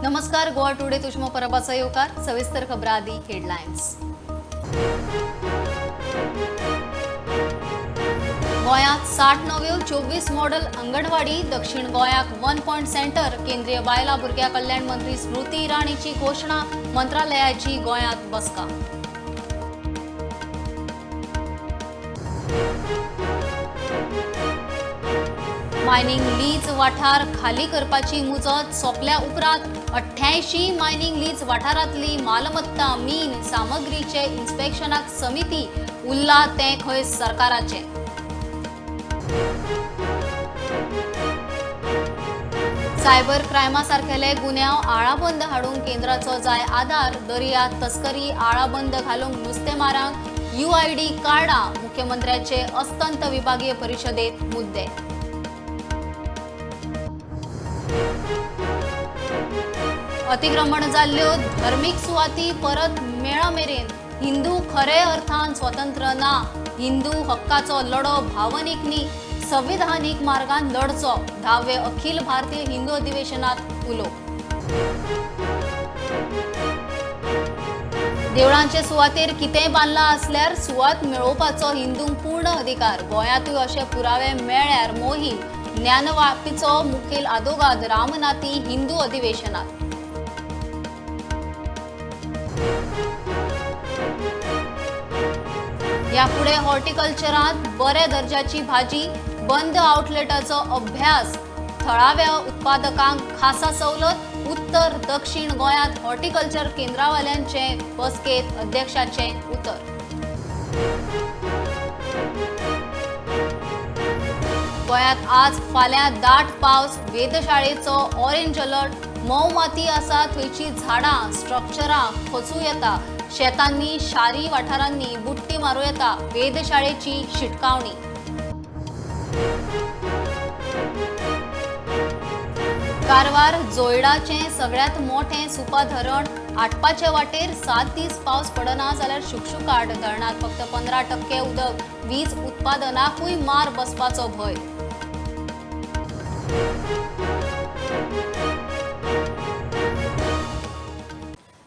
नमस्कार, गोवा टुडे तुष्म परबाचा येवकार. सविस्तर खबरा आदी हेडलायन्स. गोंयांत 60 नव्यो 24 मॉडेल अंगणवाडी, दक्षिण गोंयाक 1 पॉयंट सेंटर. केंद्रीय बायलां भुरग्यां कल्याण मंत्री स्मृती इराणीची घोशणा. मंत्रालयाची गोंयांत बसका. मायनिंग लीज वाठार खाली करपाची मुजत सोंपल्या उपरांत 88 मायनिंग लीज वाठारांतली मालमत्ता, मीन सामग्रीचे इन्स्पेक्शनाक समिती. उरला तें खंय सरकाराचें. सायबर क्रायमा सारकेले गुन्यांव आळाबंद हाडूंक केंद्राचो जाय आदार. दर्या तस्करी आळाबंद घालूंक नुस्तेमारांक UID कार्डां. मुख्यमंत्र्याचे अस्तंत विभागीय परिशदेत मुद्दे. अतिक्रमण जाल्ल्यो धर्मीक सुवाती परत मेळा मेरेन हिंदू खरे अर्थान स्वतंत्र ना. हिंदू हक्काचो लढो भावनीक न्ही, संविधानीक मार्गान लढचो. 10वे अखिल भारतीय हिंदू अधिवेशनात उलो. देवळांचे सुवातेर कितेंय बांदलां आसल्यार सुवात मेळोवपाचो हिंदूंक पूर्ण अधिकार. गोंयांतूय अशे पुरावे मेळ्ळ्यार मोहीम. ज्ञानवापीचो मुखेल आदोगाद रामनाथी हिंदू अधिवेशनात. ह्या फुडें हॉर्टिकल्चरांत बऱ्या दर्जाची भाजी, बंद आउटलेटाचो अभ्यास, थळाव्या उत्पादकांक खासा सवलत. उत्तर दक्षिण गोंयांत हॉर्टिकल्चर केंद्रावाल्यांचे बसकेत अध्यक्षाचें उतर. गोंयांत आज फाल्यां दाट पावस. वेधशाळेचो ऑरेंज अलर्ट. मोव माती आसा थंयची झाडां, स्ट्रक्चरां खचूं येता. शेतांनी, शारी वाठारांनी बुडटी मारूं येता. वेधशाळेची शिटकावणी. कारवार जोयडाचें सगळ्यांत मोठें सुपा धरण आटपाचे वाटेर. 7 दीस पावस पडना जाल्यार शुकशुकाट. धरणांत फक्त 15% उदक. वीज उत्पादनाकूय मार बसपाचो भंय.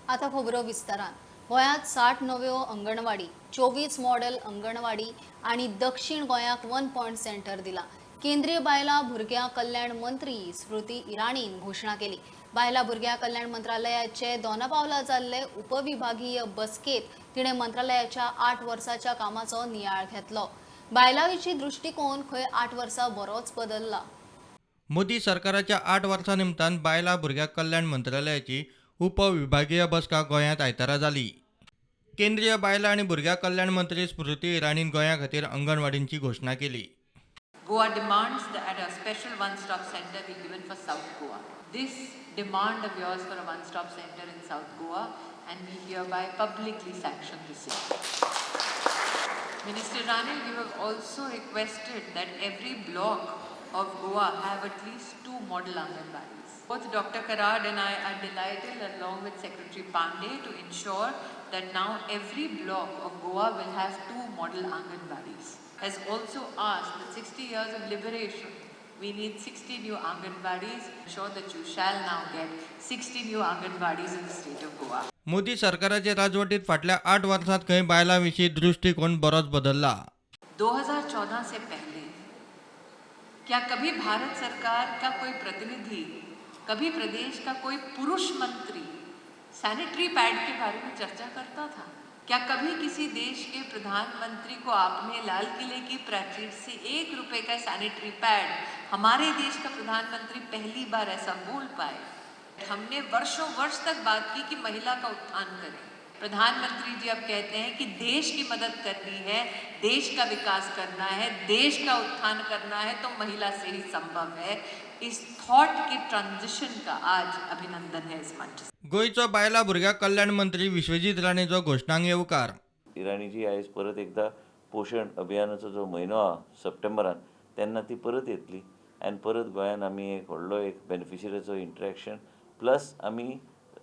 आतां खबरो विस्तारान. गोंयांत 60 नव्यो अंगणवाडी, 24 मॉडेल अंगणवाडी आनी दक्षिण गोंयाक 1 पॉयंट सेंटर दिला. केंद्रीय बायलां भुरग्यां कल्याण मंत्री स्मृती इराणीन घोशणा केली. बायलां भुरग्यां कल्याण मंत्रालयाचे दोनापावला जाल्ले उपविभागीय बसकेत तिणें मंत्रालयाच्या 8 वर्साच्या कामाचो नियाळ घेतलो. बायलां विशीं दृश्टिकोन खंय 8 वर्सां बरोच बदल्ला. मोदी सरकाराच्या 8 वर्सां निमतान बायलां भुरग्यां कल्याण मंत्रालयाची उपविभागीय बसका गोंयांत आयतारा जाली. केंद्रीय बायलां आनी भुरग्यां कल्याण मंत्री स्मृती इराणीन गोंया खातीर अंगणवाडींची घोशणा केली. Goa demands that a special one-stop center be given for South Goa. This demand of yours for a one-stop center in South Goa, and we hereby publicly sanction this. Minister Rane, you have also requested that every block of Goa have at least 2 model Anganwadis. Both Dr. Karad and I are delighted, along with Secretary Pandey, to ensure that now every block of Goa will have 2 model Anganwadis. Has also asked that 60 years of liberation, we need 60 new Anganwadis. Ensure that you shall now get 60 new Anganwadis in the state of Goa. Modi सरकाराचे राजवटीत फाटल्या 8 वर्सांत खंय बायलां विशीं दृश्टिकोन बरोच बदलला. 2014 से पहले क्या कभी भारत सरकार का कोई प्रतिनिधि, कभी प्रदेश का कोई पुरुष मंत्री सैनिटरी पैड के बारे में चर्चा करता था? क्या कभी किसी देश के प्रधानमंत्री को आपने लाल किले की प्राचीर से 1 रुपए का सैनिटरी पैड, हमारे देश का प्रधानमंत्री पहली बार ऐसा बोल पाए? हमने वर्षों वर्ष तक बात की कि महिला का उत्थान करें. प्रधानमंत्री जी अब कहते हैं कि देश की मदद करनी है, देश का विकास करना है, देश का उत्थान करना है तो महिला से ही संभव है. इस थॉट के ट्रांजिशन का आज अभिनंदन है इस मंच से. गोंयचो बायलां भुरग्यां कल्याण मंत्री विश्वजीत राणेचो घोशणांक येवकार. इराणीजी आयज परत एकदा पोशण अभियानाचो जो म्हयनो आहा सप्टेंबरान, तेन्ना ती परत येतली आनी परत गोंयान आमी एक व्हडलो एक बेनिफिशरीचो इंट्रॅक्शन प्लस आमी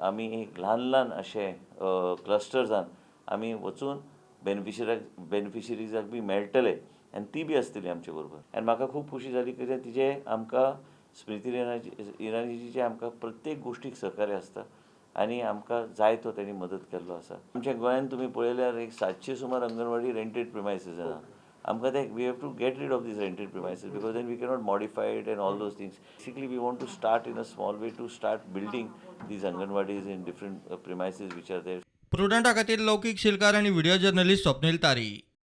आमी एक ल्हान ल्हान अशे क्लस्टर्सान आमी वचून बेनिफिशरीजाक बी मेळटले आनी ती बी आसतली आमचे बरोबर. आनी म्हाका खूब खुशी जाली कित्याक तिजे आमकां स्मृती इराणीजीचे आमकां प्रत्येक गोश्टीक सहकार्य आसता आनी आमकां जाय तो तेणी मदत केल्लो आसा. आमच्या गोंयांत तुमी पळयल्यार एक 700 सुमार अंगणवाडी रेंटेड प्रिमायसीस आसा. आमकां ते we have to get rid of these rented premises because then we cannot modify it and all those things. Basically we want to start in a small way to start building these anganwadis in different premises which are there. प्रुडंटा खातीर लौकीक शिलकार आनी video journalist Swapnil तारी.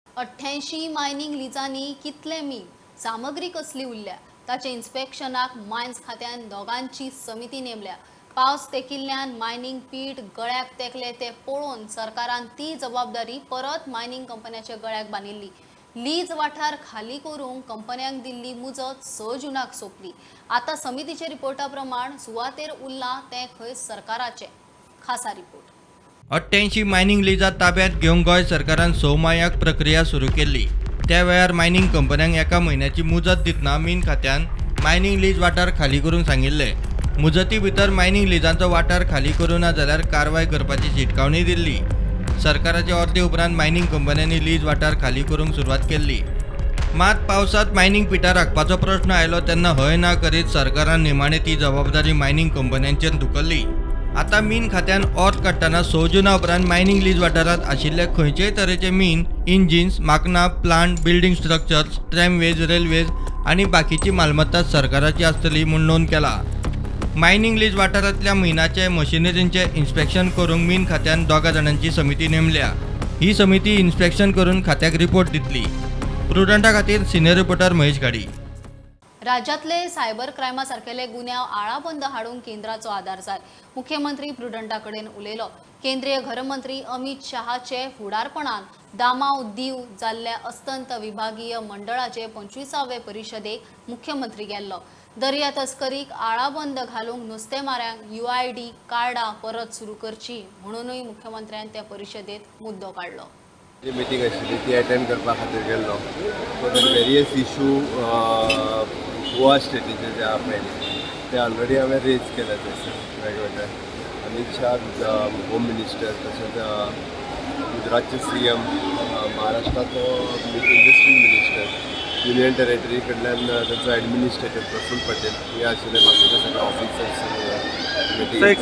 88 mining लिजांनी कितले मीन सामग्री कसली उरल्या ताचे इन्स्पेक्शनाक mines खात्यान दोगांची समिती नेमल्या. पावस तेकिल्ल्यान मायनींग पीठ गळ्याक तेकले ते पळोवन सरकारान ती जबाबदारी परत मायनींग कंपन्याच्या गळ्याक बांदिल्ली. लीज वाठार खाली करूंक कंपन्यांक दिल्ली मुजत 6 जूनाक सोंपली. आतां समितीच्या रिपोर्टा प्रमाण सुवातेर उरलां तें खंय सरकाराचें. खासा रिपोर्ट. 88 मायनींग लिजां ताब्यांत घेवंक गोंय सरकारान 6 मायाक प्रक्रिया सुरू केल्ली. त्या वेळार मायनींग कंपन्यांक एका म्हयन्याची मुजत दितना मीन खात्यान मायनींग लीज वाठार खाली करूंक सांगिल्लें. मुजती भितर मायनींग लिजांचो वाठार खाली करूं ना जाल्यार कारवाय करपाची शिटकावणी दिल्ली. सरकाराचे अर्दे उपरांत मायनींग कंपन्यांनी लीज वाठार खाली करूंक सुरवात केल्ली. मात पावसांत मायनींग पिठां राखपाचो प्रश्न आयलो तेन्ना हय ना करीत सरकारान निमाणें ती जबाबदारी मायनींग कंपन्यांचेर धुकल्ली. आतां मीन खात्यान ऑर्द काडटना 6 जुना उपरांत मायनींग लीज वाठारांत आशिल्ले खंयचेय तरेचे मीन, इंजिन्स, माकनां, plant, building structures, tramways, railways आनी बाकीची मालमत्ता सरकाराची आसतली म्हूण नोंद केला. मायनींग लीज वाठारांतल्या मिनाचे मशिनरींचें इन्स्पेक्शन करूंक मीन खात्यान 2 जाणांची समिती नेमल्या. ही समिती इन्स्पेक्शन करून खात्याक रिपोर्ट दितली. प्रुडंटा खातीर सिनियर रिपोर्टर महेश घाडी. राज्यांतले सायबर क्रायमा सारकेले गुन्यांव आळाबंद हाडूंक केंद्राचो आदार जाय. मुख्यमंत्री प्रुडंटा कडेन उलयलो. केंद्रीय घरमंत्री अमित शहाचे फुडारपणान दामाव दीव जाल्ल्या अस्तंत विभागीय मंडळाचे 25वे परिशदेक मुख्यमंत्री गेल्लो. दर्या तस्करीक आळाबंद घालूंक नुस्तेमाऱ्यांक UID कार्डां परत सुरू करची म्हणूनय मुख्यमंत्र्यान त्या परिशदेत मुद्दो काडलो. जी मिटींग आशिल्ली ती अटेंड करपा खातीर गेल्लो. वेरियस इशू गोवा स्टेटीचे जे आहा पळय ते ऑलरेडी हांवें रेज केले थंयसर वेगवेगळे. अमीत शाह होम मिनिस्टर, तशेंच गुजरातचे CM, महाराष्ट्राचो इंडस्ट्रीज मिनिस्टर, युनियन टेरिटरी कडल्यान तांचो एडमिनिस्ट्रेटर प्रफुल्ल पटेल हे आशिल्ले, बाकीचे सगळे ऑफिसर्स.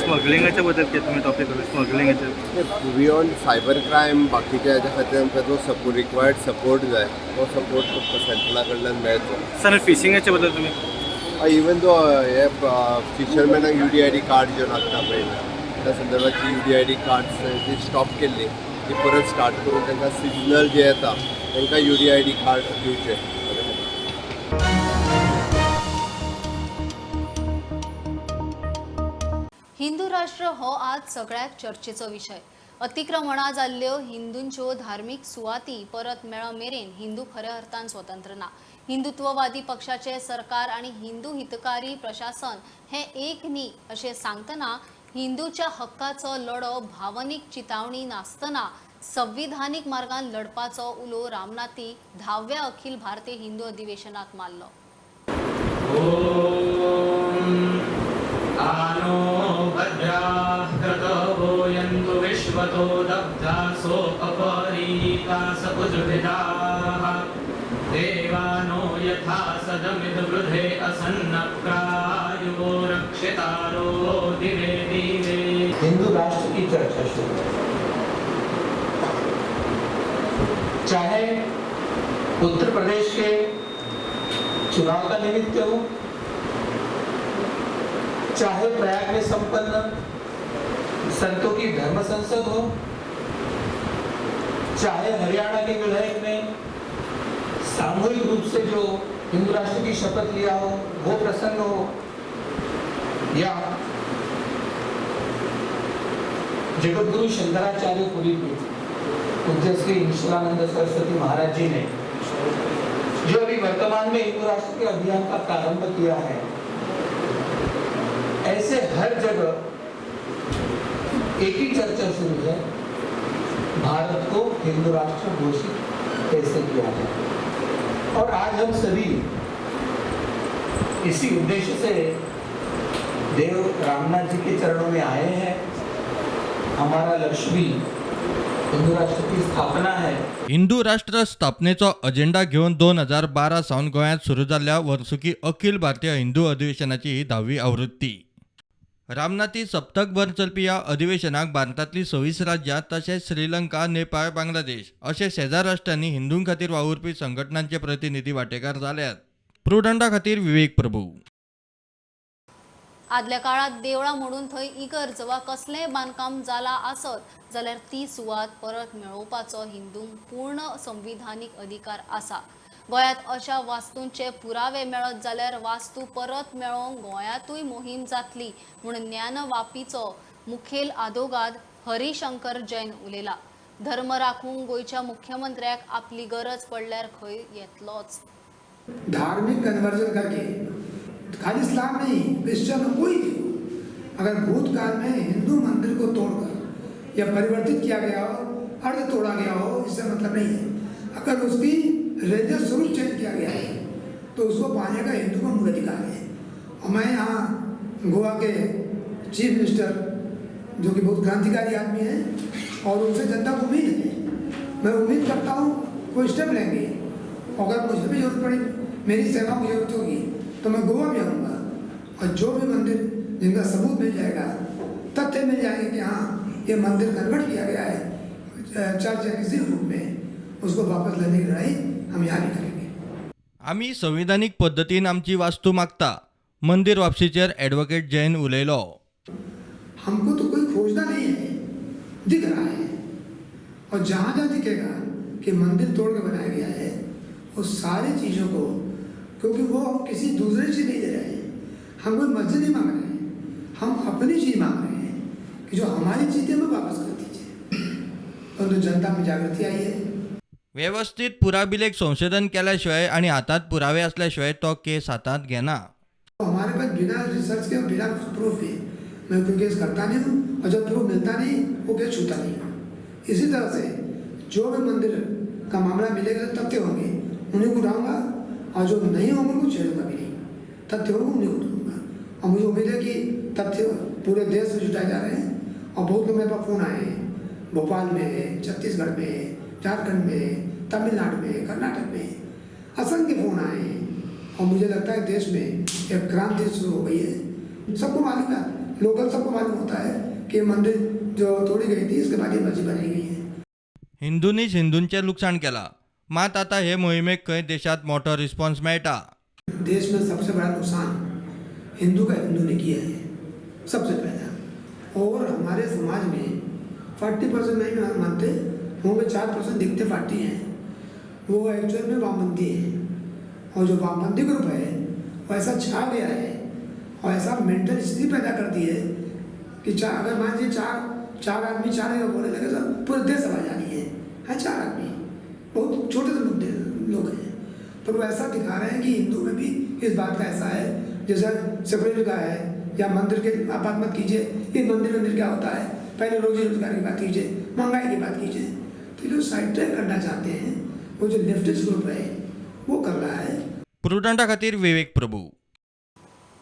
स्मगलिंगाच्या बद्दल कितें तुमी टॉपीक स्मगलिंगाचे बियॉन्ड सायबर क्रायम बाकीच्या हेच्या खातीर आमकां जो सपोर्ट रिक्वायर्ड सपोर्ट जाय तो सपोर्ट सेंट्रला कडल्यान मेळचो. सर फिशिंगाच्या बद्दल तुमी इवन दो हे फिशरमॅनाक UDID card जे लागता पळय त्या संदर्भात UDID cards जी स्टॉप केल्ली ती परत स्टार्ट करून तांकां सिजनल जे येता तांकां UDID card दिवचें. हिंदू राष्ट्र हो आज सगळ्यात चर्चेचो विशय. अतिक्रमणा जाल्ल्यो हिंदूंच्यो धार्मीक सुवाती परत मेळ मेरेन हिंदू खऱ्या अर्थान स्वतंत्र ना. हिंदुत्ववादी पक्षाचे सरकार आणि हिंदू हितकारी प्रशासन हे एक न्ही अशें सांगतना हिंदूच्या हक्काचो लढो भावनीक चितावणी नासतना संविधानीक मार्गान लढपाचो उलो रामनाथी 10व्या अखिल भारतीय हिंदू अधिवेशनात मारलो. हिंदू राष्ट्र की चर्चा शुरू है, चाहे उत्तर प्रदेश के चुनाव का निमित्त हो, चाहे प्रयाग में संपन्न संतों की धर्म संसद हो, चाहे हरियाणा के विधायक ने सामूहिक रूप से जो हिंदू राष्ट्र की शपथ लिया हो वो प्रसंग हो, या जगत गुरु शंकराचार्य पुरी पीठ पूज्य श्री ईश्वरानंद सरस्वती महाराज जी ने जो अभी वर्तमान में हिंदू राष्ट्र के अभियान का प्रारंभ किया है, ऐसे हर जगह एक ही चर्चा शुरू है, भारत को हिंदू राष्ट्र घोषित कैसे किया जाए। और आज हम सभी इसी उद्देश्य से देव रामनाथ जी के चरणों में आए हैं। हमारा लक्ष्य भी हिंदू राष्ट्र की स्थापना है। हिंदू राष्ट्र स्थापनेचो अजेंडा घेवन 2012 सावन गोंयांत सुरू जाल्ल्या वर्सुकी अखिल भारतीय हिंदू अधिवेशनाची ही 10वी आवृत्ती। रामनाथी सप्तकभर चलपी ह्या अधिवेशनाक भारतांतलीं 26 राज्यां तशेंच श्रीलंका, नेपाळ, बांगलादेश अशे शेजार राष्ट्रांनी हिंदूं खातीर वावुरपी संघटनांचे प्रतिनिधी वांटेकार जाल्यात। प्रुडंटा खातीर विवेक प्रभू। आदल्या काळात देवळां मोडून थंय इगर्ज वा कसलेंय बांदकाम जाला आसत जाल्यार ती सुवात परत मेळोवपाचो हिंदूंक पूर्ण संविधानीक अधिकार आसा। गोंयांत अशा वास्तूंचे पुरावे मेळत जाल्यार वास्तू परत मेळोवंक गोंयांतूय मोहीम जातली म्हूण ज्ञानवापीचो मुखेल आदोगाद हरिशंकर जैन उलयला। धर्म राखूंक गोंयच्या मुख्यमंत्र्याक आपली गरज पडल्यार खंय येतलोच। धार्मिक कन्वर्जन करके खाली इस्लाम नहीं, क्रिश्चियन कोई भी हो, अगर भूतकाल में हिंदू मंदिर को तोड़कर या परिवर्तित किया गया हो, अर्ध तोड़ा गया हो, इससे मतलब नहीं है। अगर उसकी रिलीजियस स्वरूप चेंज किया गया है तो उसको पाने का हिंदू को मूल अधिकार है। और मैं यहाँ गोवा के चीफ मिनिस्टर, जो कि बहुत क्रांतिकारी आदमी हैं और उनसे जनता को उम्मीद है, मैं उम्मीद करता हूँ कोई स्टेप लेंगे। अगर मुझे भी जरूरत पड़ी, मेरी सेवा की जरूरत होगी तो मैं गोवा भी आऊँगा और जो भी मंदिर जिनका सबूत मिल जाएगा, तथ्य मिल जाएंगे कि हाँ ये मंदिर कन्वर्ट किया गया है चर्च या किसी रूप में, उसको वापस लेने की लड़ाई हम यहाँ भी करेंगे। आमी संविधानिक पद्दतीन आमची वास्तू मागता, मंदिर वापसीचेर एडवोकेट जैन उलयलो। हमको तो कोई खोजना नहीं है, दिख रहा है और जहाँ जहाँ दिखेगा कि मंदिर तोड़ के बनाया गया है वो सारी चीज़ों को, क्योंकि वो हम किसी दूसरे चीज़ नहीं दे रहे हैं, हम कोई मस्जिद नहीं मांग रहे हैं, हम अपनी चीज़ मांग रहे हैं कि जो हमारी चीज़ है वो वापस कर दीजिए। और तो जनता में जागृति आई है। व्यवस्थित पुराभिलेख संशोधन केल्या शिवाय आनी हातांत पुरावे असल्या शिवाय तो केस हातांत घेना। हमारे पास बिना रिसर्च के, बिना प्रूफ के मैं कोई केस करता नहीं हूँ और जब प्रूफ मिलता नहीं वो केस छूता नहीं हूँ। इसी तरह से जो भी मंदिर का मामला मिलेगा तथ्य होंगे उन्हीं को उठाऊँगा और जो नहीं होंगे उनको छेड़ूंगा भी नहीं, तथ्य होंगे उन्हीं को उठाऊँगा। और मुझे उम्मीद है कि तथ्य पूरे देश में जुटाए जा रहे हैं और बहुत लोग मेरे पास फोन आए हैं, भोपाल में है, छत्तीसगढ़ में है, झारखंड में है, तमिलनाडु में है, कर्नाटक में है, असंख्य फोन आए हैं। और मुझे लगता है देश में एक क्रांति शुरू हो गई है। सबको मालूम है, लोकल सबको मालूम होता है कि मंदिर जो तोड़ी गई थी इसके बाद ये मस्जिद बनाई गई है। हिंदूंनीच हिंदूंचें लुकसाण केलां, मात आतां हे मोहिमेक खंय देशांत मोठो रिस्पॉन्स मेळटा। देश में सबसे बड़ा नुकसान हिंदू का हिंदू ने किया है सबसे पहला। और हमारे समाज में 40% नहीं मानते होंगे, 4% दिखते 40 हैं, वो एक्चुअल में वामपंथी हैं। और जो वामपंथी ग्रुप है वो ऐसा छा गया है और ऐसा मेंटल स्थिति पैदा कर दी है कि चार, अगर मान लीजिए चार आदमी चार जगह बोलने लगे तो पूरे देश आवाज आ रही है चार आदमी बहुत छोटे से मुद्दे लोग हैं, पर वो ऐसा दिखा रहे हैं कि हिंदू में भी इस बात का ऐसा है जैसे सेकुलर का है, या मंदिर के आप बात मत कीजिए, ये मंदिर मंदिर क्या होता है, पहले रोजी रोजगार की बात कीजिए, महंगाई की बात कीजिए। तो जो साइड ट्रैक करना चाहते हैं वो जो लेफ्टिस्ट ग्रुप है वो कर रहा है। प्रुडंटा खातीर विवेक प्रभू।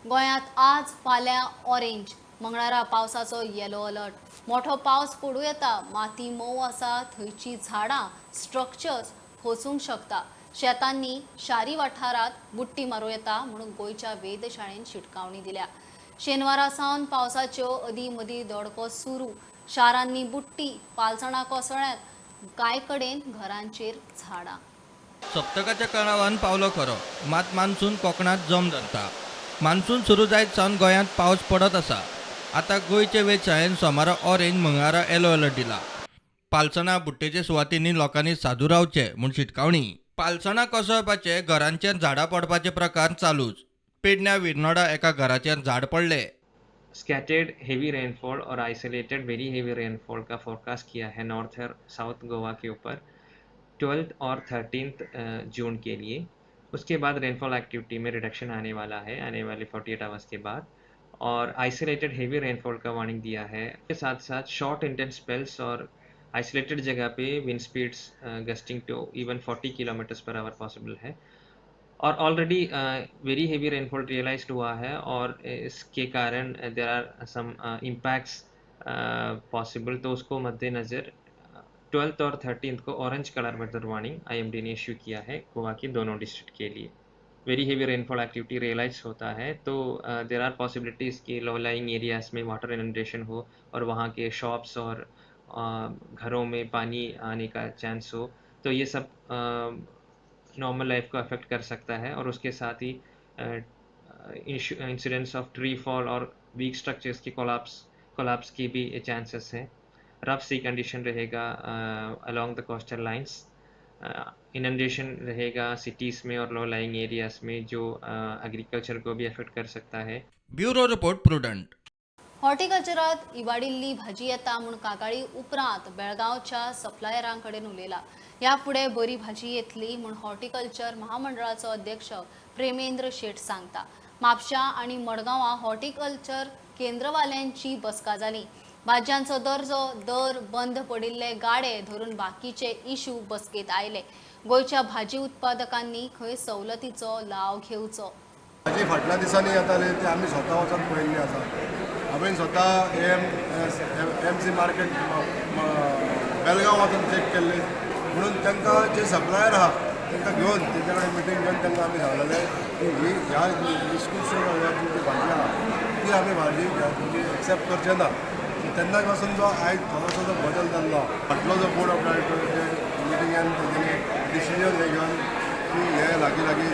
गोंयांत आज फाल्यां ऑरेंज, मंगळारा पावसाचो येलो अलर्ट। मोठो पावस पडूं येता, माती मोव आसा थंयची झाडां स्ट्रक्चर्स कोसूंक शकता, शेतांनी शारी वाठारांत बुडटी मारूं येता म्हणून गोंयच्या वेधशाळेन शिटकावणी दिल्या। शेनवारा सावन पावसाच्यो अदीं मदीं दडको सुरू, शारांनी बुडटी, पालसणां कोसळ्यांत, कांय कडेन घरांचेर झाडां। सप्तकाच्या कळावान पावलो खरो, मात मान्सून कोकणांत जम धरता। मान्सून सुरू जायत सावन गोंयांत पावस पडत आसा। आतां गोंयचे वेधशाळेन सोमारा ऑरेंज, मंगळारा येलो अलर्ट दिला। पालसणां बुडटेच्या सुवातींनी लोकांनी सादूर रावचें म्हूण शिटकावणी। पालसणां कोसळपाचे, घरांचेर झाडां पडपाचे प्रकार चालूच। पेडण्या विर्नोडा एका घराचेर झाड पडले। स्कैटर्ड हेवी रेनफॉल और आइसोलेटेड वेरी हेवी रेनफॉल का फोरकास्ट किया है नॉर्थ और साउथ गोवा के ऊपर 12th और 13th जून के लिए। उसके बाद रेनफॉल एक्टिविटी में रिडक्शन आने वाला है आने वाले 48 आवर्स के बाद, और आइसोलेटेड हेवी रेनफॉल का वार्निंग दिया है। के साथ साथ शॉर्ट इंटेंस स्पेल्स और आइसोलेटेड जगह pay wind speeds gusting to even 40 kilometres per hour possible है। और already very heavy rainfall realised हुआ है और इसके कारण there are some impacts possible, तो उसको मद्देनज़र 12th और 13th को orange colour weather warning IMD ने इशू किया है गोवा के दोनों डिस्ट्रिक्ट के लिए। Very heavy rainfall activity realise होता है तो there are possibilities कि लो लाइंग एरियाज़ में वाटर इनंडेशन हो और वहाँ के शॉप्स और घरों में पानी आने का चांस हो, तो ये सब नॉर्मल लाइफ को अफेक्ट कर सकता है। और उसके साथ ही इंसिडेंट्स ऑफ ट्री फॉल और वीक स्ट्रक्चर्स की कोलैप्स की भी चांसेस हैं। रफ सी कंडीशन रहेगा along the coastal lines, inundation रहेगा सिटीज़ में और लो लाइंग एरियाज़ में जो एग्रीकल्चर को भी अफेक्ट कर सकता है। Bureau report, Prudent. हॉर्टिकल्चरात इबाडिल्ली भाजी येता म्हूण कागाळी उपरांत बेळगांवच्या सप्लायरां कडेन उलयला। ह्या फुडें बरी भाजी येतली म्हूण हॉर्टिकल्चर महामंडळाचो अध्यक्ष प्रेमेंद्र शेट सांगता। म्हापशा आनी मडगांवां हॉर्टिकल्चर केंद्रवाल्यांची बसका जाली। भाजयांचो दर्जो, दर, बंद पडिल्ले गाडे धरून बाकीचे इशू बसकेत आयले। गोंयच्या भाजी उत्पादकांनी खंय सवलतीचो लाव घेवचो। भाजी फाटल्या दिसांनी येताली ती आमी स्वता वचून पळयल्ली आसा। हांवें स्वता एम सी मार्केट बेलगांव वचून चॅक केल्ले, म्हणून तांकां जे सप्लायर आहा तांकां घेवन तेंच्या कडेन मिटींग घेवन तांकां आमी सांगलेलें की ही ह्या इस्कूल तुमची भाजी आहा ती आमी भाजी तुमची एक्सेप्ट करचे ना। तेन्ना पासून जो आयज थोडोसो जो बदल जाल्लो फाटलो जो बोर्ड ऑफ डायरेक्टर मिटिंगेन तेंच्यांनी डिसिजन हे घेवन की हे लागीं लागीं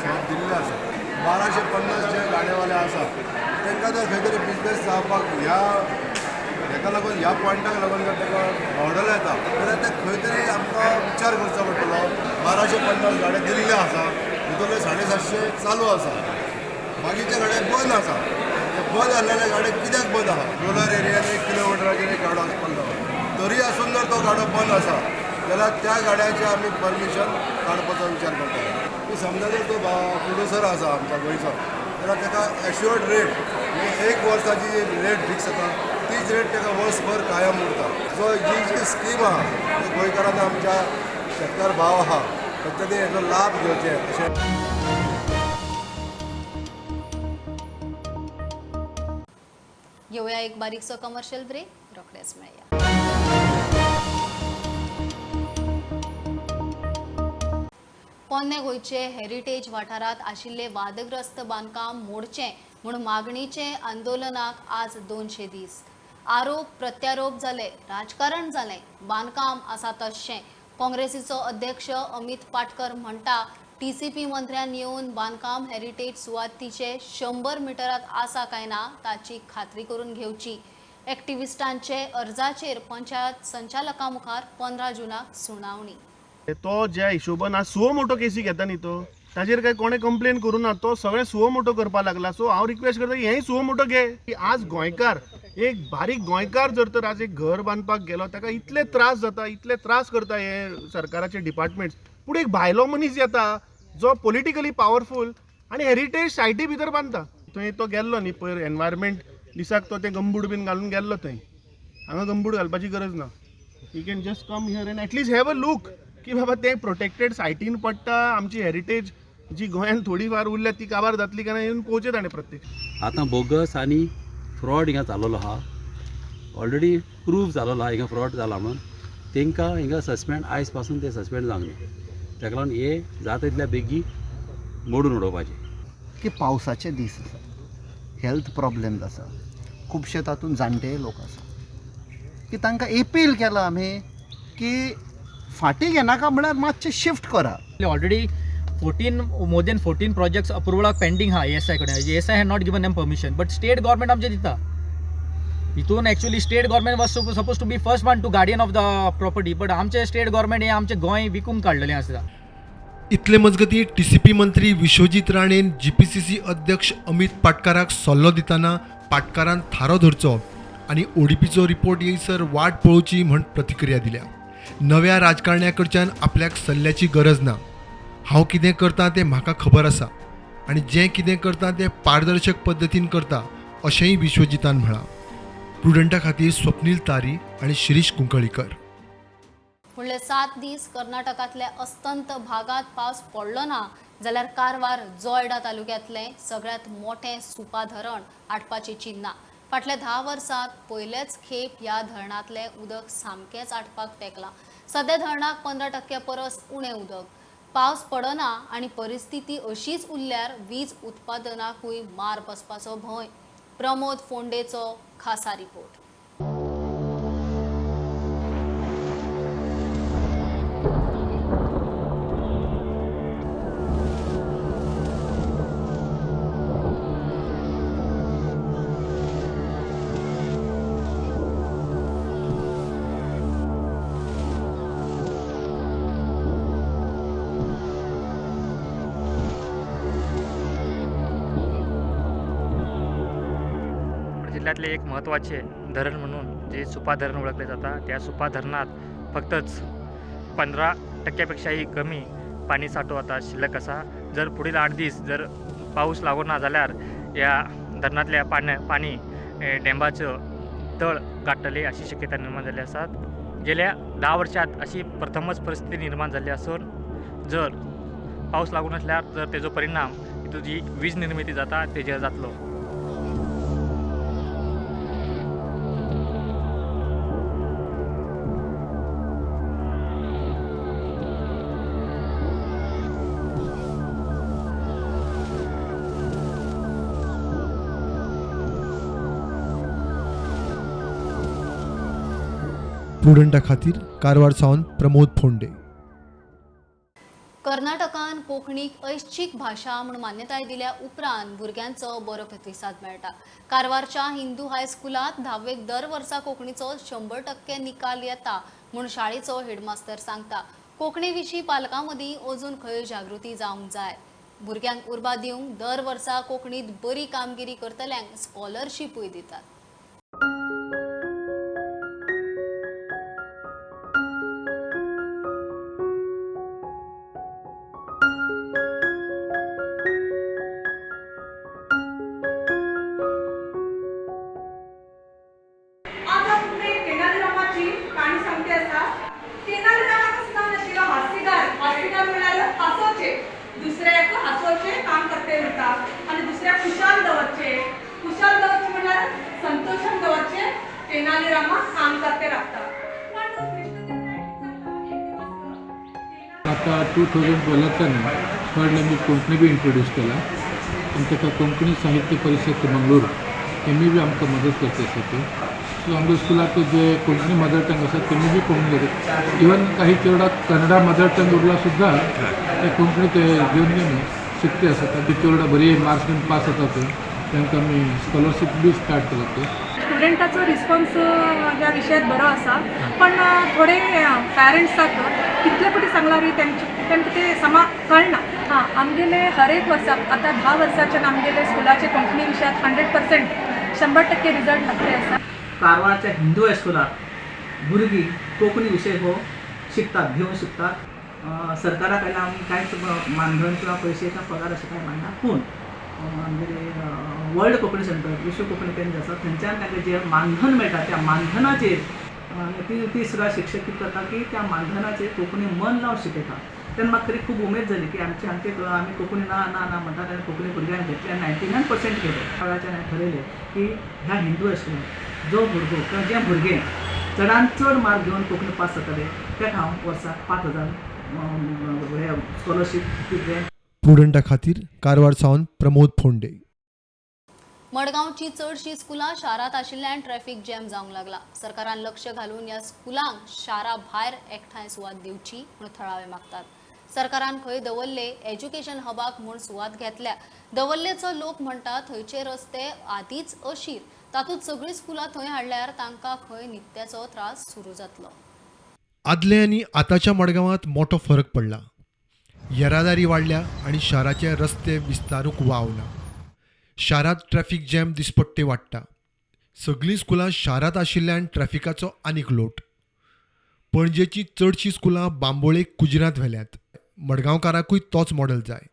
शॉप दिल्ले आसा 1250 जे गाडेवाले आसा तांकां जर खंय तरी बिजनेस जावपाक ह्या हेका लागून ह्या पॉयंटाक लागून जर ताका ऑर्डर येता जाल्यार ते खंय तरी आमकां विचार करचो पडटलो। 1250 गाडे दिल्ले आसा, भितरले 750 चालू आसा, बाकीचे गाडे बंद आसा। बंद आसलेले गाडे कित्याक बंद आसा? रुरल एरियान 1 किलोमिटराचेर एक गाडो आसपाक जाय, तरी आसून जर तो गाडो बंद आसा जाल्यार त्या गाड्याचें आमी परमिशन काडपाचो विचार करता। की समजा जर तो प्रोड्युसर आसा आमच्या गोंयचो जाल्यार ताका एश्युअर्ड रेट म्हणजे 1 वर्साची जी रेट फिक्स जाता तीच रेट ताका वर्सभर कायम उरता। सो जी जी स्कीम आहा ती गोंयकारांनी आमच्या शेतकार भाव आहा तांच्यांनी हेजो लाभ घेवचे अशें। घेऊया एक बारीकसो कमर्शियल ब्रेक, रोखडेच मेळया। पोन्ने गोंयचे हेरिटेज वाठारांत आशिल्ले वादग्रस्त बांदकाम मोडचें म्हूण मागणीचे आंदोलनाक आज 200 दीस। आरोप प्रत्यारोप जाले, राजकारण जालें, बांदकाम आसा तशें। काँग्रेसीचो अध्यक्ष अमित पाटकर म्हणटा टीसीपी मंत्र्यान येवन बांदकाम हेरिटेज सुवातीचे 100 मिटरात आसा काय ना ताची खात्री करून घेवची। एक्टिविस्टांचे अर्जाचेर पंचायत संचालका मुखार 15 जूनाक सुनावणी। तो ज्या हिशोबान आज सुओ मोटो केसी घेता न्ही तो ताजेर काय कोणें कंप्लेन करूं ना, तो सगळें सुओ मोटो करपाक लागला। सो हांव रिक्वेस्ट करता की हेंय सुओ मोटो घे। की आज गोंयकार एक बारीक गोंयकार जर तर आज एक घर बांदपाक गेलो ताका इतले त्रास जाता, इतले त्रास करता हे सरकाराचे डिपार्टमेंट्स। पूण एक भायलो मनीस येता जो पॉलिटिकली पावरफूल आनी हेरिटेज सायटी भितर बांदता। थंय तो गेल्लो न्ही पयर एनवायरमेंट दिसाक तो ते गंबूट बीन घालून गेल्लो थंय, हांगा गंबूट घालपाची गरज ना। You can just come here and at least have a look की बाबा तें प्रोटेक्टेड सायटीन पडटा, आमची हेरिटेज जी गोंयांत थोडी फार उरल्या ती काबार जातली काय ना येवन पळोवचें ताणें प्रत्यक्ष। आतां बोगस आनी फ्रॉड हिंगा चालवलो आहा, ऑलरेडी प्रूव जालोलो आहा हिंगा फ्रॉड जाला म्हणून तांकां हिंगा सस्पेंड आयज पासून ते सस्पेंड जावंक जाय। ताका लागून हे जाता तितल्या बेगी मोडून उडोवपाचें। की पावसाचे दीस आसा, हेल्थ प्रॉब्लेम्स आसा, खुबशे तातूंत जाणटे लोक आसा की तांकां एपील केला आमी की फाटीं घेनाका म्हळ्यार मातशें शिफ्ट करा। Already more than 14 projects अप्रुवलाक pending आहा एएसआय कडेन। ASI had not given them permission but state government आमचें दिता। हितून actually state government was suppose to be first one to guardian of the property but आमचे state government हे आमचें गोंय विकूंक काडलेलें आसा। इतले मजगती टीसीपी मंत्री विश्वजीत राणेन जीपीसीसी अध्यक्ष अमित पाटकाराक सल्लो दितना पाटकारान थारो धरचो आनी ओडीपीचो रिपोर्ट येयसर वाट पळोवची म्हण प्रतिक्रिया दिल्या। नव्या राजकारण्या कडच्यान आपल्याक सल्ल्याची गरज ना, हांव कितें करता तें म्हाका खबर आसा आनी जें कितें करता तें पारदर्शक पद्दतीन करता अशेंय विश्वजितान म्हळां। प्रुडंटा खातीर स्वप्नील तारी आनी शिरीष कुंकळीकर। फुडले 7 दीस कर्नाटकांतल्या अस्तंत भागात पावस पडलो ना जाल्यार कारवार जोयडा तालुक्यांतलें सगळ्यांत मोठें सुपा धरण आटपाची चिन्नां। फाटल्या 10 वर्सांत पयलेच खेप ह्या धरणांतलें उदक सामकेंच आटपाक तेंकलां. सध्या धरणाक 15% परस उणें उदक. पावस पडना आनी परिस्थिती अशीच उरल्यार वीज उत्पादनाकूय मार बसपाचो भंय. प्रमोद फोंडेचो खासा रिपोर्ट. जिल्ह्यातले एक महत्त्वाचे धरण म्हणून जे सुपा धरण ओळखले जातात, त्या सुपा धरणात फक्तच 15%पेक्षाही कमी पाणी साठो आता शिल्लक असा. जर पुढील 8 दीस जर पाऊस लागना जाल्यार या धरणातल्या पाणी डॅमाचं तळ गाठतले अशी शक्यता निर्माण झाली आसात. गेल्या 10 वर्षात अशी प्रथमच परिस्थिती निर्माण झाली असून जर पाऊस लागू नसल्यार जर तेजो परिणाम हितून जी वीज निर्मिती जाता तेजेर जातलो. प्रुडंटा खातीर कारवार सावन प्रमोद फोंडे. कर्नाटकान कोंकणीक ऐच्छिक भाशा म्हूण मान्यताय दिल्या उपरांत भुरग्यांचो बरो प्रतिसाद मेळटा. कारवारच्या हिंदू हायस्कुलांत धावेक दर वर्सा कोंकणीचो 100% निकाल येता म्हूण शाळेचो हेडमास्तर सांगता. कोंकणी विशीं पालकां मदीं अजून खंय जागृती जावंक जाय. भुरग्यांक उर्बा दिवंक दर वर्सा कोंकणीत बरी कामगिरी करतल्यांक स्कॉलरशिपूय दितात. आता 2012 third language Konkani be introduce केला आनी ताका कोंकणी साहित्य परिशद मंगळूर तेमी बी आमकां मदत करता आसा ती. सो आमच्या स्कुलाक जे कोंकणी मदर टंग आसा तेमी बी कोंकणी करता. इवन काही चेरडाक कन्नडा मदर टंग उरला सुद्दां ते कोंकणी ते घेवन घेवन शिकते आसा. ती चेरडा बरी मार्क्स घेवन पास जाता ते तांकां आमी स्कॉलरशीप बी स्टार्ट केला ते. स्टुडंटाचो रिस्पॉन्स ह्या विशयात बरो आसा, पण थोडे पॅरंट्साक कितले फावटी सांगलां रे तांकां ते समा कळना. हां, आमगेले हर एक वर्साक आतां 10 वर्साच्यान आमगेले स्कुलाचे कोंकणी विशयात 100% 100% रिजल्ट लागले आसा. कारवारच्या हिंदू हायस्कुलात भुरगीं कोंकणी विशय हो शिकतात, घेवन शिकतात. सरकारा कडल्यान आमी कांयच मानधन किंवा पयशे किंवा पगार अशें कांय मागना, पूण आमगेले वर्ल्ड कोंकणी सेंटर विश्व कोंकणी केंद्र आसा थंयच्यान तांकां जें मानधन मेळटा त्या मानधनाचेर ती सुद्दां शिक्षक कितें करता की त्या मानधनाचेर कोंकणी मन लावन शिकयता. तेन्ना म्हाका खरी खूब उमेद जाली की आमचे आमचे आमी कोंकणी ना ना ना म्हणटा तेन्ना कोंकणी भुरग्यांक घेतले आनी 99% केले. वेळाच्यान हांवें ठरयलें की ह्या हिंदू हायस्कुलांत जो भुरगो किंवा जें भुरगें चडान चड मार्क घेवन कोंकणी पास जातलें ताका हांव वर्साक 5,000 हे स्कॉलरशीप दितलें. प्रुडंटा खातीर कारवार सावन प्रमोद फोंडे. मडगांवची चडशी स्कुलां शारांत आशिल्ल्यान ट्रॅफिक जॅम जावंक लागला. सरकारान लक्ष घालून ह्या स्कुलांक शारा भायर एकठांय सुवात दिवची म्हूण थळावे मागतात. सरकारान खंय दवरले एज्युकेशन हबाक म्हूण सुवात घेतल्या. दवरलेचो लोक म्हणटा थंयचे रस्ते आदींच अशीर, तातूंत सगळीं स्कुलां थंय हाडल्यार तांकां खंय नित्याचो त्रास सुरू जातलो. आदले आनी आतांच्या मडगांवांत मोठो फरक पडला. येरादारी वाडल्या आनी शाराचे रस्ते विस्तारूंक वाव ना. शारांत ट्रॅफिक जॅम दिसपट्टे वाडटा. सगळीं स्कुलां शारांत आशिल्ल्यान ट्रॅफिकाचो आनीक लोट. पणजेची चडशीं स्कुलां बांबोळे कुजरांत व्हेल्यांत. मडगांवकारांकूय तोच मॉडल जाय.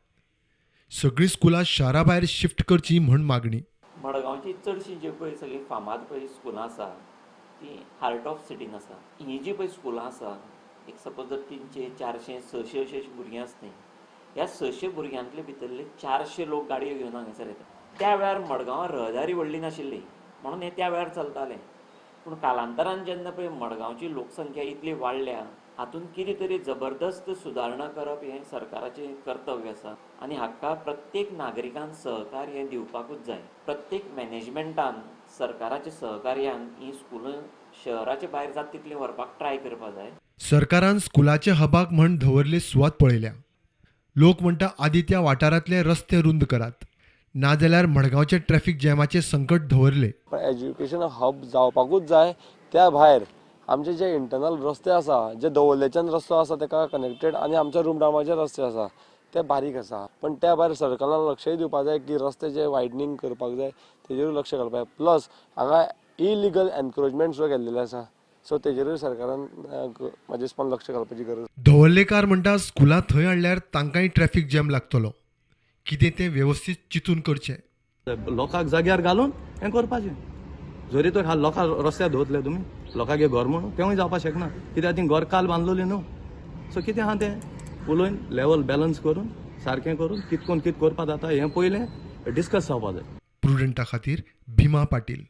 सगळीं स्कुलां शारा भायर शिफ्ट करचीं म्हूण मागणी. मडगांवची चडशीं जी पळय सगळीं फामाद पळय स्कुलां आसा ती हार्ट ऑफ सिटीन आसा. ही जी पळय स्कुलां आसा एक सपोज जर 300, 400, 600 अशें भुरगीं आसता, ह्या 600 भुरग्यांतले भितरले 400 लोक गाडयो घेवन हांगासर येता. त्या वेळार मडगांवां रहदारी व्हडली नाशिल्ली, म्हणून हें त्या वेळार चलतालें. पूण कालांतरान जेन्ना पळय मडगांवची लोकसंख्या इतली वाडल्या, हातूंत कितें तरी जबरदस्त सुदारणा करप हें सरकाराचें कर्तव्य आसा आनी हाका प्रत्येक नागरिकान सहकार्य हें दिवपाकूच जाय. प्रत्येक मॅनेजमेंटान सरकाराच्या सहकार्यान हीं स्कुलां शहराच्या भायर जाता तितलीं व्हरपाक ट्राय करपाक जाय. सरकारान स्कुलाचे हबाक म्हण दवरले सुवात पळयल्या. लोक म्हणटा आदी त्या वाठारांतले रस्ते रुंद करात, नाजाल्यार मडगांवचे ट्रॅफिक जॅमाचे संकट दवरले. पण एज्युकेशन हब जावपाकूच जाय. त्या भायर आमचे जे इंटरनल रस्ते आसा, जे दवर्लेच्यान रस्तो आसा ताका कनेक्टेड आनी आमच्या रुमडामाचे रस्ते आसा ते बारीक आसा. पण त्या भायर सरकारान लक्षय दिवपाक जाय की रस्ते जे वायडनींग करपाक जाय तेजेरूय लक्ष घालपाक जाय. प्लस हांगा इलिगल एनक्रोचमेंट सुद्दां केल्लेले आसा, सो तेजेरूय सरकारान म्हाजे हिसपान लक्ष घालपाची गरज. दवर्लेकार म्हणटा स्कुलां थंय हाडल्यार तांकांय ट्रॅफिक जॅम लागतलो. कितें तें वेवस्थीत चिंतून करचें. लोकांक जाग्यार घालून हें करपाचें. जरी तर लोकांक रस्त्यार दवरतले तुमी लोकांक घर म्हणून तेंवूय जावपाक शकना, कित्याक ती घर काल बांदलोली न्हू. सो कितें आहा तें उलोवन लेवल बॅलन्स करून सारकें करून कितें कोण कितें करपाक जाता हें पयलें डिस्कस जावपाक जाय. प्रुडंटा खातीर भीमा पाटील.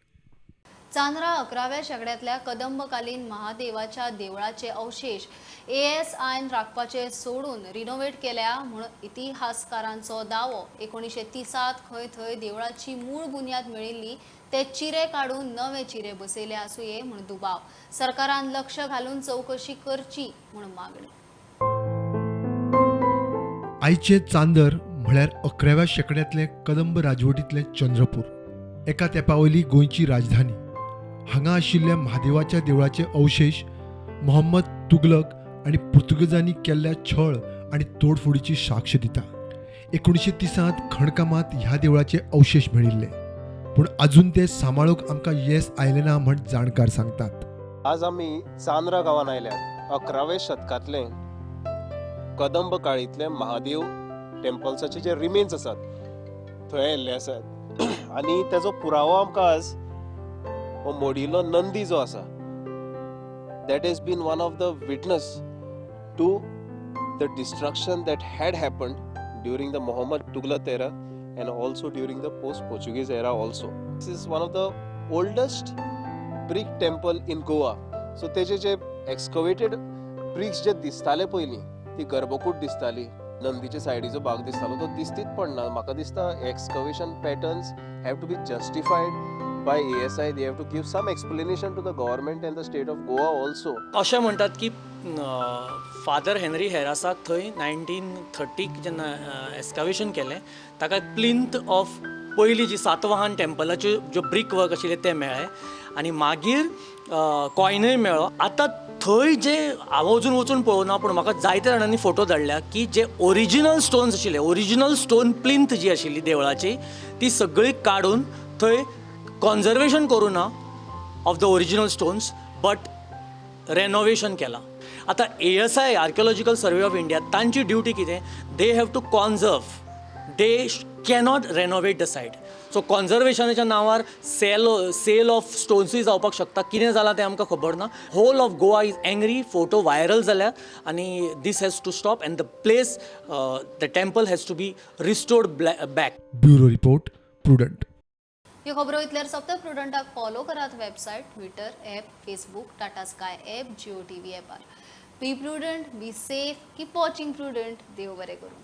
चांद्रा 11व्या शेंकड्यांतल्या कदंबकालीन महादेवाच्या देवळाचे अवशेष एएसआयन राखपाचे सोडून रिनोव्हेट केल्या म्हूण इतिहासकारांचो दावो. 1930 खंय थंय देवळाची मूळ बुन्याद मेळिल्ली ते चिरे काडून नवे चिरे बसयले आसुये म्हूण दुबाव. सरकारान लक्ष घालून चवकशी करची म्हूण मागणी. आयचे चांदर म्हळ्यार 11व्या शेंकड्यांतले कदंब राजवटींतलें चंद्रपूर, एका तेंपा वयली गोंयची राजधानी. हांगा आशिल्ल्या म्हादेवाच्या देवळाचे अवशेष मोहम्मद तुगलक आनी पुर्तुगेजांनी केल्ल्या छळ आनी तोडफोडीची साक्ष दिता. 1930 खणकामांत ह्या देवळाचे अवशेष मेळिल्ले, पूण अजून ते सांबाळूंक आमकां येस आयलें ना म्हण जाणकार सांगतात. आज आमी चांद्रा गांवान आयल्यात. 11व्या शतकांतलें कदंब काळींतलें महादेव टेम्पल्साचे जे रिमेन्स आसात थंय आयिल्ले आसात आनी तेजो पुरावो आमकां आज हो मोडिल्लो नंदी जो आसा that has been one of the witness to the destruction that had happened during the Mohammad Tughlaq era and also during the post Portuguese era also. This is one of the oldest brick temple in Goa. So तेजे जे excavated BRICS जे दिसताले पयलीं, ती गर्भकूट दिसताली, नंदीचे सायडीचो भाग दिसतालो, तो दिसतीच पडना. म्हाका दिसता excavation patterns have to be justified by ASI. They have to give some explanation to the government and the state of Goa also. अशें म्हणटात की फादर हेनरी हेरासाक थंय 1930 जेन्ना एस्कावेशन केलें ताका प्लिंथ ऑफ पयली जी सातवाहन टेम्पलाच्यो ज्यो ब्रीक वर्क आशिल्लें तें मेळ्ळें आनी मागीर कॉयनूय मेळ्ळो. आतां थंय जे हांव अजून वचून पळोवना पूण म्हाका जायते जाणांनी फोटो धाडल्या की जे ओरिजिनल स्टोन्स आशिल्ले, ओरिजिनल स्टोन प्लिंथ जी आशिल्ली देवळाची ती सगळी काडून थंय कॉन्जर्वेशन करूं ना of the original stones but renovation केलां. आतां ASI archaeological survey of India तांची ड्युटी कितें, they have to conserve, they cannot renovate the site. So कॉन्जर्वेशनाच्या नांवार सेल ऑफ स्टोन्सूय जावपाक शकता. कितें जालां तें आमकां खबर ना. Whole of Goa is angry, photo viral जाल्या आनी this has to stop and the place, the temple has to be restored back. Bureau report, Prudent. ह्यो खबरो इतल्यार सोंपता. प्रुडंटाक फॉलो करात website, Twitter app, Facebook, Tata Sky app, Jio TV ऍपार. Be prudent, be safe, keep watching Prudent. देव बरें करूं.